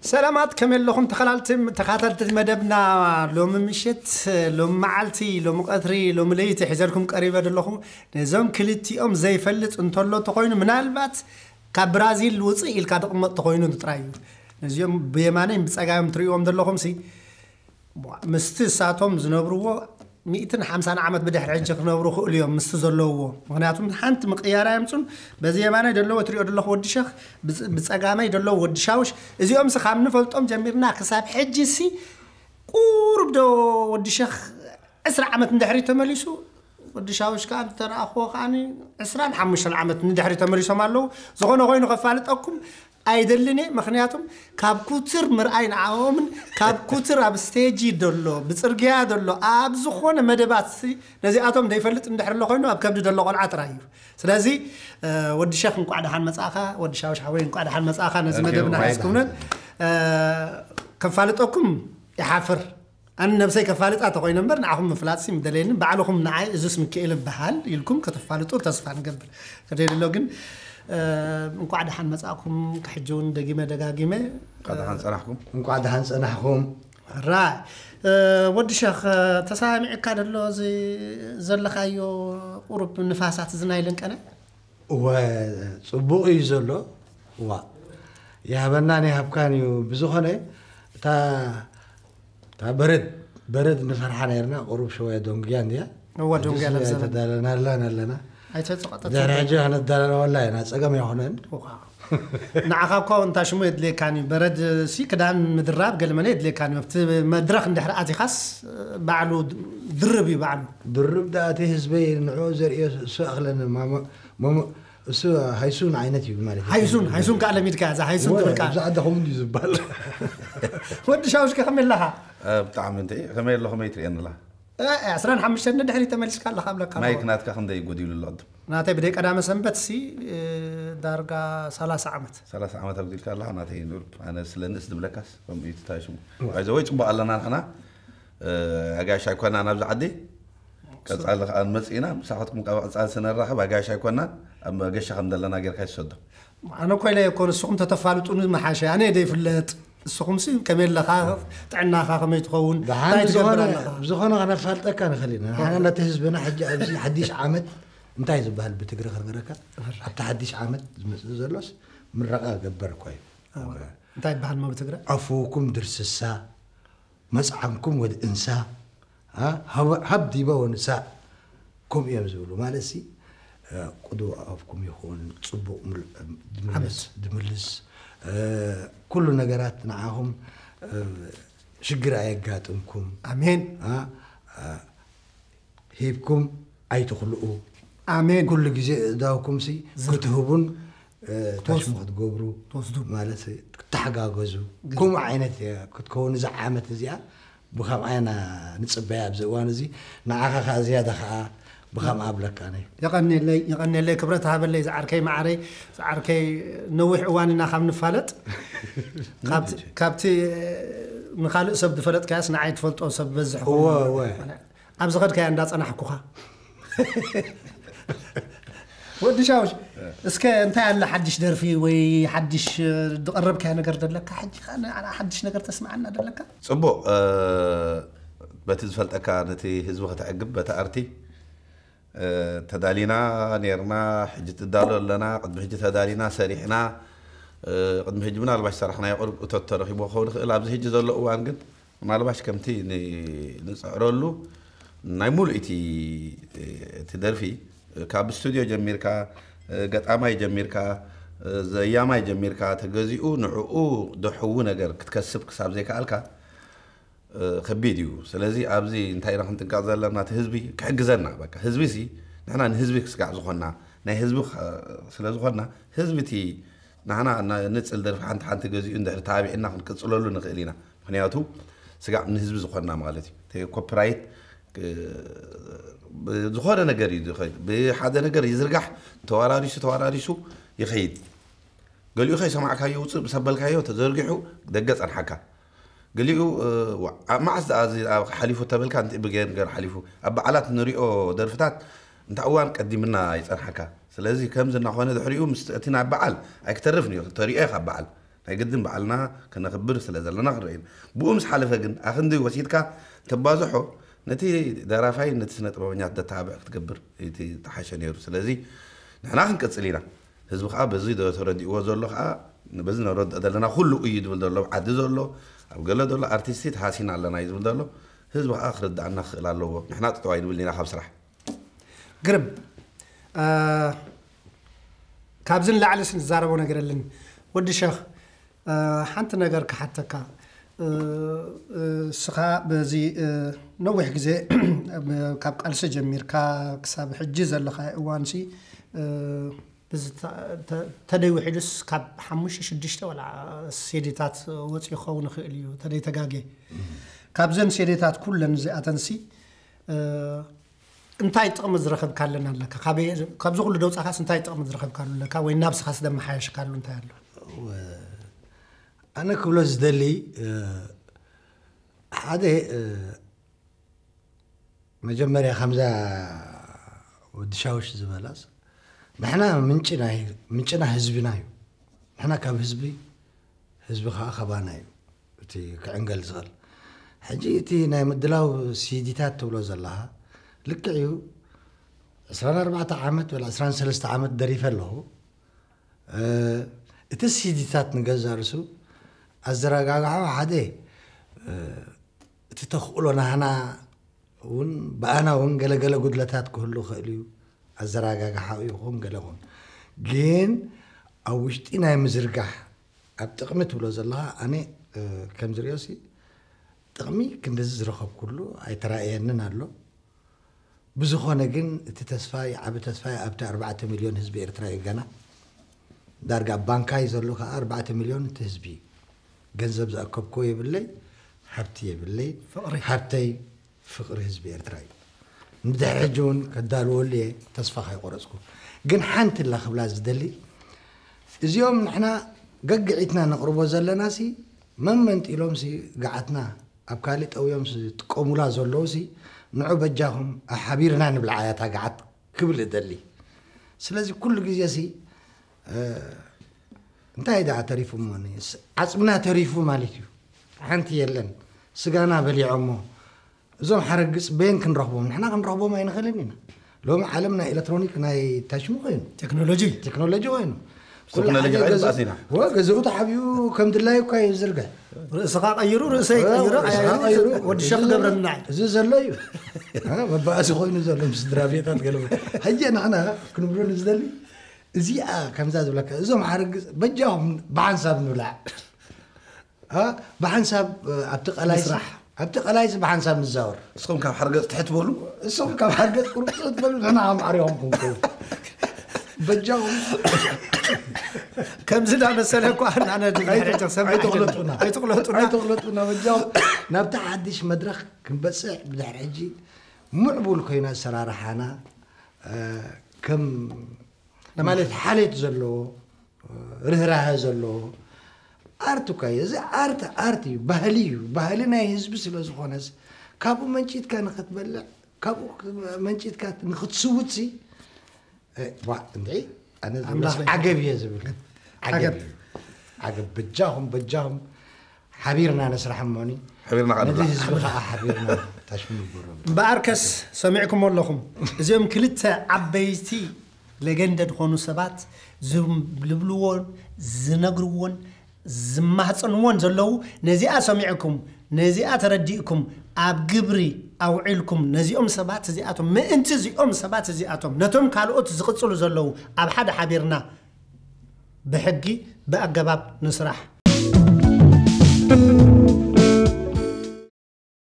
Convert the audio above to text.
ሰላማት፣ ከመይ ኣለኹም ተኸላልቲ ተኻታልቲ መደብና? ሎሚ ምሽት፣ ሎሚ መዓልቲ፣ ሎሚ ቀትሪ፣ ሎሚ ለይቲ ሒዘልኩም ቀሪበ ዘለኹ ነዞም ክልቲኦም ዘይፈልጥ እንተሎ ተኾይኑ፣ ምናልባት ካብ ብራዚል ውፅእ ኢልካ ተቕመጥ ተኾይኑ ጥራይ እዩ። ነዚኦም ብየማነይ ብፀጋዮም ትርእይዎም ዘለኹም ሲ ምስቲ እሳቶም ዝነብርዎ ሚእትን ሓምሳን ዓመት ብድሕሪ ሕጂ ክነብሩ ክእሉ እዮም ምስቲ ዘለውዎ። ምክንያቱም ሓንቲ ምቅያር ኣየምፁን። በዚ የማናይ ደለዎ ትሪኦ ደለኹ ወዲ ሸኽ፣ ብፀ- ብፀጋማይ ደለዎ ወዲ ሻውሽ። እዚኦም ስ ካብ ንፈልጦም ጀሚርና ክሳብ ሕጂ ሲ ቁሩብ ዶ ወዲ ሸኽ ዕስራ ዓመት እንድሕሪ ተመሊሱ፣ ወዲ ሻውሽ ከዓ እንተረኣኽዎ ከዓ ዕስራን ሓሙሽተን ዓመት ንድሕሪ ተመሊሶም ኣለዉ። ዝኾነ ኮይኑ ከፋልጠኩም ኣይደልን እየ። ምክንያቱም ካብ ኩትር ምርኣይ ንዓኦምን ካብ ኩትር ኣብ ስቴጂ ደሎ ብፅርግያ ደሎ ኣብ ዝኾነ መደባት ሲ ነዚኣቶም ዘይፈልጥ እንድሕር ኣሎ ኮይኑ ኣብ ከብዲ ደሎ ቆልዓ ጥራይ እዩ። ስለዚ እ፣ ወዲ ሸኽ እንቋዕ ደሓን መጻእኻ፣ ወዲ ሻውሽ ሓወይ እንቋዕ ደሓን መጻእኻ ነዚ Thank you, መደብና Mike. ሒዝኩምነን እ፣ ከፋልጠኩም ይሓፍር። ኣነ ነብሰይ ከፋልጣ ተኾይነ እምበር ንዓኹም ምፍላጥሲ ምደለየኒ። ባዕልኹም ንዓይ እዙስ ምክኤል ይበሃል ኢልኩም ከተፋልጡ ተስፋ ንገብር። ከደይ ደሎ ግን እ፣ እንቋዕ ደሓን መጻእኩም። ክሕጂ እውን ደጊመ ደጋጊመ እንኳዕ ደሓን ጸናሕኩም። እንኳዕ ደሓን ጸናሕኩም። ራይ እ፣ ወዲ ሸኽ እ፣ ተሰማሚዕካ ደሎ እዚ ዘለኻዮ ቁሩብ ንፋሳት እዚ ናይ ለንቀነ እወ ጽቡቕ እዩ ዘሎ። እዋ ይሃበናን ይሃብካን እዩ። ብዝኾነ እታ እታ በረድ በረድ ንፈርሓ ነርና። ቁሩብ ሸወያ ዶንግያ እንድያ። እወ፣ ዶንግያ ለብሰና። ተዳለናላን ኣለና። ኣይተጸቐጠት ድሕሪ ሕጂ ከነዳለናወላ ኢና። ጸገም ኣይኮነን። ንዓኻ እኮ እንታ ሽሙ የድልየካን እዩ። በረድ ሲ ክዳን ምድራብ ገለመለ የድልየካን እዩ። ኣብቲ መድረኽ እንድሕር ኣቲኻስ ባዕሉ ድርብ እዩ ባዕሉ። ድርብ ደኣ እቲ ህዝበይ ንዕኡ ዘርእዮ እሱ ኣኽለኒ ማሞ- ማሞ- እሱ ሃይሱን ዓይነት እዩ ማለት እዩ። ሃይሱን ሃይሱን ከዓ ለሚድካ እዛ ሃይሱን ወ- ትብል ከዓ ኣብዚ ዓዲ ከምኡ እንድዩ ዝበሃል። ወዲ ሻውሽከ ከመይ ኣለኻ? ብጣዕሚ እንተ ከመይ ኣሎ ከመይ ትርእየኒ ኣላ? ዕስራን ሓሙሽተን ንድሕሪት ተመሊስካ ኣለኻ እብለካ ኣለኹ። ማይክ ናትካ ክንደይ ጎዲሉ ኣሎ ቅድም? ናተይ ብደይ ቀዳመ ሰንበት ሲ እ፣ ዳርጋ ሰላሳ ዓመት። ሰላሳ ዓመት ኣጉዲልካ ኣለኻ ናተይ ንብል ኣነ ስለ ንእስ ዝብለካስ ከምኡ እዩ ትታይ ሽሙ ባይዘ ወይ ፅቡቅ ኣለና ንሕና ኣጋሽ ኣይኮና ናብዚ ዓዲ ቀፃሊ ከዓ ንመፅእ ኢና ምሳኻትኩም ካብ ቀፃሊ ስነራኸብ ኣጋሽ ኣይኮናን ኣብ መገሻ ከም ዘለና ጌርካ ይሰዶ ኣነ እኮ ኢለ እኮ ንስኹም ተተፋልጡኒ መሓሸ ኣነ እየ ዘይፍለጥ። ንስኹምሲ ከመይ ኣለኻ? ጥዕናኻ ከመይ ትኸውን? ደሓን እንታይ ትገብር ብዝኾነ ኣለኻ? ብዝኾነ ከነፋልጠካ ንኽእል ኢና። ንሓና ነቲ ህዝብና ሕጂ ኣብዚ ሓድሽ ዓመት እንታይ ዝበሃል ብትግሪ ክንገረካ ኣብቲ ሓድሽ ዓመት ዝመፅእ ዘሎስ ምረቃ ገበር እኮ እዩ። እንታይ ይበሃል ሞ ብትግረ? عفوكم ድርስሳ መፅዓምኩም ወድ እንሳ አ፣ ሃብ- ሃብ ዲበ ወንሳ ከምኡ እዮም ዝብሉ ማለት ሲ እ፣ ቅዱው ኣፍኩም ይኹን ፅቡቅ ምል- ድምልስ ዓመት። ድምልስ እ፣ ኩሉ ነገራት ንዓኹም እ፣ ሽግር ኣየጋጥምኩም ኣሜን። አ፣ እ፣ ሂብኩም ኣይትኽልኡ ኣሜን። ኩሉ ግዜ እእዳውኩም ሲ ክትህቡን እ፣ ታሽሙ ክትገብሩ ትወስዱ። ማለት ክትተሓጋገዙ ከምኡ ዓይነት እያ ክትከውን እዛ ዓመት እዚኣ ብከምኣ ኢና ንፅበያ ኣብዚ እዋን እዚ ንዓኻ ከዓ ዝያዳ ከዓ ብከምኣ ኣብለካ ነ የቐንየለይ የቐንየለይ ክብረት ሃበለይ ዝዓርከይ መዓረይ ዝዓርከይ ነዊሕ እዋን ኢና ካብ ንፋለጥ ካብቲ- ካብቲ ንካልእ ሰብ ዝፈለጥካያስ ንዓይ ትፈልጦ ሰብ በዝሕ እወ እወ ኣብ ዝኸድካያ እንዳጸናሕኩኻ ወዲ ሻውሽ እስከ እንታይ ኣለ ሓድሽ ደርፊ ወይ ሓድሽ ዝቐረብካያ ነገር ደለካ ሕጂ ከኣ ንዓና ሓድሽ ነገር ተስምዓና ደለካ ፅቡቅ እ፣ በቲ ዝፈልጠካ ነቲ ህዝቢ ከተዕግብ በቲ ኣርቲ እ፣ ተዳሊና ነርና ሕጂ ትዳሎ ኣለና ቅድሚ ሕጂ ተዳሊና ሰሪሕና እ፣ ቅድሚ ሕጂ ምናልባሽ ሰራሕናዮ ቅርብ እቶት ተረኪቡ ክኸውን ይኽእል ኣብዚ ሕጂ ዘሎ እዋን ግን ምናልባሽ ከምቲ ን- ንፅዕረሉ ናይ ሙሉእ እቲ እቲ ደርፊ ካብ ስቱድዮ ጀሚርካ ገጣማይ ጀሚርካ ዘያማይ ጀሚርካ ተገዚኡ ንዕኡ ደሕዉ ነገር ክትከስብ ክሳብ ዘይከኣልካ ከቢድ እዩ። ስለዚ ኣብዚ እንታይ ኢና ክንጥንቀቕ ዘለና እቲ ህዝቢ ክሕግዘና በቃ ህዝቢ ሲ ንሕና ንህዝቢ ክስጋዕ ዝኾንና ናይ ህዝቢ ስለ ዝኾንና ህዝቢ እቲ ንሕና ንፅል ደርፊ ሓንቲ ሓንቲ ገዚኡ እንድሕር ተባቢዕና ክንቅፅለሉ ንኽእል ኢና። ምክንያቱ ስጋዕ ንህዝቢ ዝኾንና ማለት እዩ። ኮፒራይት ዝኾነ ነገር እዩ ዝኸድ ብሓደ ነገር ይዝርጋሕ ተወራሪሱ ተወራሪሱ ይኸይድ። ገሊኡ ከይሰማዕካዮ ውፅእ ብሰበልካዮ ተዘርጊሑ ደገ ፀንሓካ ገሊኡ መዓስ ዝኣ ሓሊፉ ተበልካ ንቲ ብገ ነገር ሓሊፉ ኣብ በዓላት ንሪኦ ደርፍታት እንታ እዋን ቀዲምና ይፀንሓካ። ስለዚ ከምዚ እናኾነ ድሕሪኡ ምስ እቲ ናብ በዓል ኣይክተርፍን እዩ ተሪኦ ካብ በዓል ናይ ግድን ባዕልና ከነኽብር ስለ ዘለና ክንርኢ ኢና። ብኡ ምስ ሓለፈ ግን ኣኽንዲ ወሲድካ ተባዝሖ ነቲ ደራፋይ ነቲ ስነ ጥበበኛ ደተባብዕ ክትገብር እቲ ተሓሸ ነይሩ። ስለዚ ንሕና ክንቅጽል ኢና። ህዝቢ ከዓ በዚ ዶ ተረዲእዎ ዘሎ ከዓ በዚ ነረድኦ ዘለና ኩሉ እዩ ዝብል ዘሎ፣ ኣብ ዓዲ ዘሎ ኣብ ገለ ዘሎ ኣርቲስቲ ተሃሲና ኣለና እዩ ዝብል ዘሎ። ህዝቢ ከዓ ክርድኣና ክኽእል ኣለዎ። ንሕና ጥጠው ኣይንብል ኢና ካብ ስራሕ። ግርም እ፣ ካብዚ ንላዕሊ ንዛረቦ ነገር የለን። ወዲ ሸኽ እ፣ ሓንቲ ነገር ክሓተካ እ፣ እ፣ እስኻ በዚ እ፣ ነዊሕ ግዜ ካብ ቃልሲ ጀሚርካ ክሳብ ሕጂ ዘለኻ እዋንሲ እ፣ ብዚ ተ- ተ- ተደይ ውሒዱስ ካብ ሓሙሽተ ሽዱሽተ ወላ ሴዲታት ወፂኡ ክኸውን ይኽእል እዩ ተደይ ተጋጌ። ካብዘን ሴዲታት ኩለን እዚኣተንሲ እ፣ እንታይ ጥቕሚ ዝረኸብካለን ኣለካ? ካበይ- ካብዚ ኩሉ ደውፃኻስ እንታይ ጥቕሚ ዝረኸብካሉ ኣለካ? ወይ ናብስኻስ ደመሓየሽካሉ እንታይ ኣሎ? ኣነ ክብሎ ዝደሊ እ፣ ሓደ እ፣ መጀመርያ ከምዛ ወዲ ሻውሽ ዝበላስ ንሕና ምንጭና ምንጭና ህዝብና እዩ። ንሕና ካብ ህዝቢ ህዝቢ ከዓ ካባና እዩ እቲ ክዕንገል ዝኽእል። ሕጂ እቲ ናይ ምድላው ሲዲታት ትብሎ ዘለኻ ልክዕ እዩ። ዕስራን ኣርባዕተ ዓመት ወላ ዕስራን ሰለስተ ዓመት ደሪፈ ኣለኹ። እ፣ እቲ ሲዲታት ንገዛ ርሱ ኣዘረጋግሖ ሓደ እ፣ እቲ ተኽእሎ ናህና እውን ብኣና እውን ገለገለ ጉድለታት ክህሉ ይኽእል እዩ። ኣዘራጋግሓ ይኹን ገለ ይኹን ግን ኣብ ውሽጢ ናይ ምዝርጋሕ ኣብ ጥቕሚ ትብሎ ዘለኻ ኣነ እ፣ ከም ዝሪኦ ሲ ጥቕሚ ክንድዚ ዝረኸብኩሉ ኣይተራእየንን ኣሎ። ብዝኾነ ግን እቲ ተስፋይ ዓቢ ተስፋይ ኣብቲ ኣርባዕተ ሚልዮን ህዝቢ ኤርትራ እዩ። ገና ዳርጋ ኣብ ባንካይ ዘሎ ከዓ ኣርባዕተ ሚልዮን እቲ ህዝቢ እዩ። ገንዘብ ዝኣከብክዎ የብለይ፣ ሃብቲ የብለይ። ፍቕሪ። ሃብተይ ፍቕሪ ህዝቢ ኤርትራ እዩ። ንድሕሪ ሕጂ እውን ከዳልወሉ እየ፣ ተስፋ ከይቆረፅኩ። ግን ሓንቲ ላ ክብላ ዝደሊ እዚኦም ንሕና ገግዒትና ነቕርቦ ዘለና ሲ መመንጢሎም ሲ ገዓትና ኣብ ካልእ ጠውዮም ዝጥቀሙላ ዘለዉ ሲ ንዑ በጃኹም ሓቢርና ንብልዓ እያ እታ ገዓት ክብል እደሊ። ስለዚ ኩሉ ግዜ ሲ እ፣ እንታይ ደኣ ተሪፉ እሞ ስ- ዓፅምና ተሪፉ ማለት እዩ። ሓንቲ የለን ስጋና በሊዖሞ እዞም ሓረግፅ በየን ክንረኽቦም ንሕና ክንረኽቦም ኣይንኽእልን ኢና። ሎሚ ዓለም ናይ ኤሌክትሮኒክ ናይ ታሽሙ ኮይኑ ቴክኖሎጂ ቴክኖሎጂ ኮይኑ ቴክኖሎጂ ሓደ ኸይዱ ገዝኡ- ባእሲና። ወ ገዝኡ ተሓቢኡ ከም ድላዩ እኳ እዩ ዝርግሕ። ርእስኻ ቀይሩ ርእሰይ ቀይሩ ርእስኻ ቀይሩ። ወዲ ሸኽ ገብረልና እዚ ዘሎ እዩ። እ፣ መባእሲ ኮይኑ ዘሎ ምስ ስድራ ቤታት ገለ ሕጂ ንሕና ክንብሎ ንዝደሊ እዚኣ ከምዛ ዝብለካ እዞም ሓረግፅ በጃኹም ብሓንሳብ ንብላዕ። እ፣ ብሓንሳብ እ፣ ኣብቲ ቀላይሲ ንስራሕ። ኣብቲ ቀላይሲ ብሓንሳብ ንዛወር። እስኹም ካብ ሓርገፅ ትሕት በሉ። እሶም ካብ ሓርገፅ ቁርብፅት በሉ ንሕና ኣምዓሪኹም ክንከውን በጃኹም ከምዚ ዳመሰለ እኳ ኣነ ድሕሪ ሕጂ ክሰምዕ ኣይተቕለጡና ኣይትቕለጡና ኣይተቕለጡና በጃኹም ናብቲ ሓድሽ መድረኽ ክንበፅሕ ብድሕሪ ሕጂ ምዕቡል ኮይኑ ኣሰራርሓና እ፣ ከም ማለት ሓሌት ዘለዎ ርህራሀ ዘለዎ ኣርት እኳ እዩ። እዚ ኣርት ኣርት እዩ፣ ባህሊ እዩ። ባህሊ ናይ ህዝቢ ስለ ዝኾነስ ካብኡ መንጭትካ ንክትበልዕ ካብኡ መንጭትካ ንክትስውት ሲ እ፣ ዋ እንድዒ ኣነ ዝብለስ ኣምላኽ ዓገብ እየ ዝብል ዓገብ ዓገብ። እዩ። ዓገብ በጃኹም በጃኹም ሓቢርና ንስራሕ እሞኒ ሓቢርና ከዓ ነዚ ንብላዕ። ህዝቢ ከዓ ሓቢርና ታሽሙ ንግበሮ። እምበኣርከስ ሰሚዕኩም ኣለኹም እዚኦም ክልተ ዓበይቲ ለገንደ ዝኾኑ ሰባት ዝብልብልዎን ዝነግርዎን ዝማህፀንዎን ዘለዉ ነዚኣ ሰሚዕኩም ነዚኣ ተረዲእኩም ኣብ ግብሪ ኣውዒልኩም ነዚኦም ሰባት እዚኣቶም ምእንቲ እዚኦም ሰባት እዚኣቶም ነቶም ካልኦት ዝቕፅሉ ዘለዉ ኣብ ሓደ ሓቢርና ብሕጊ ብኣገባብ ንስራሕ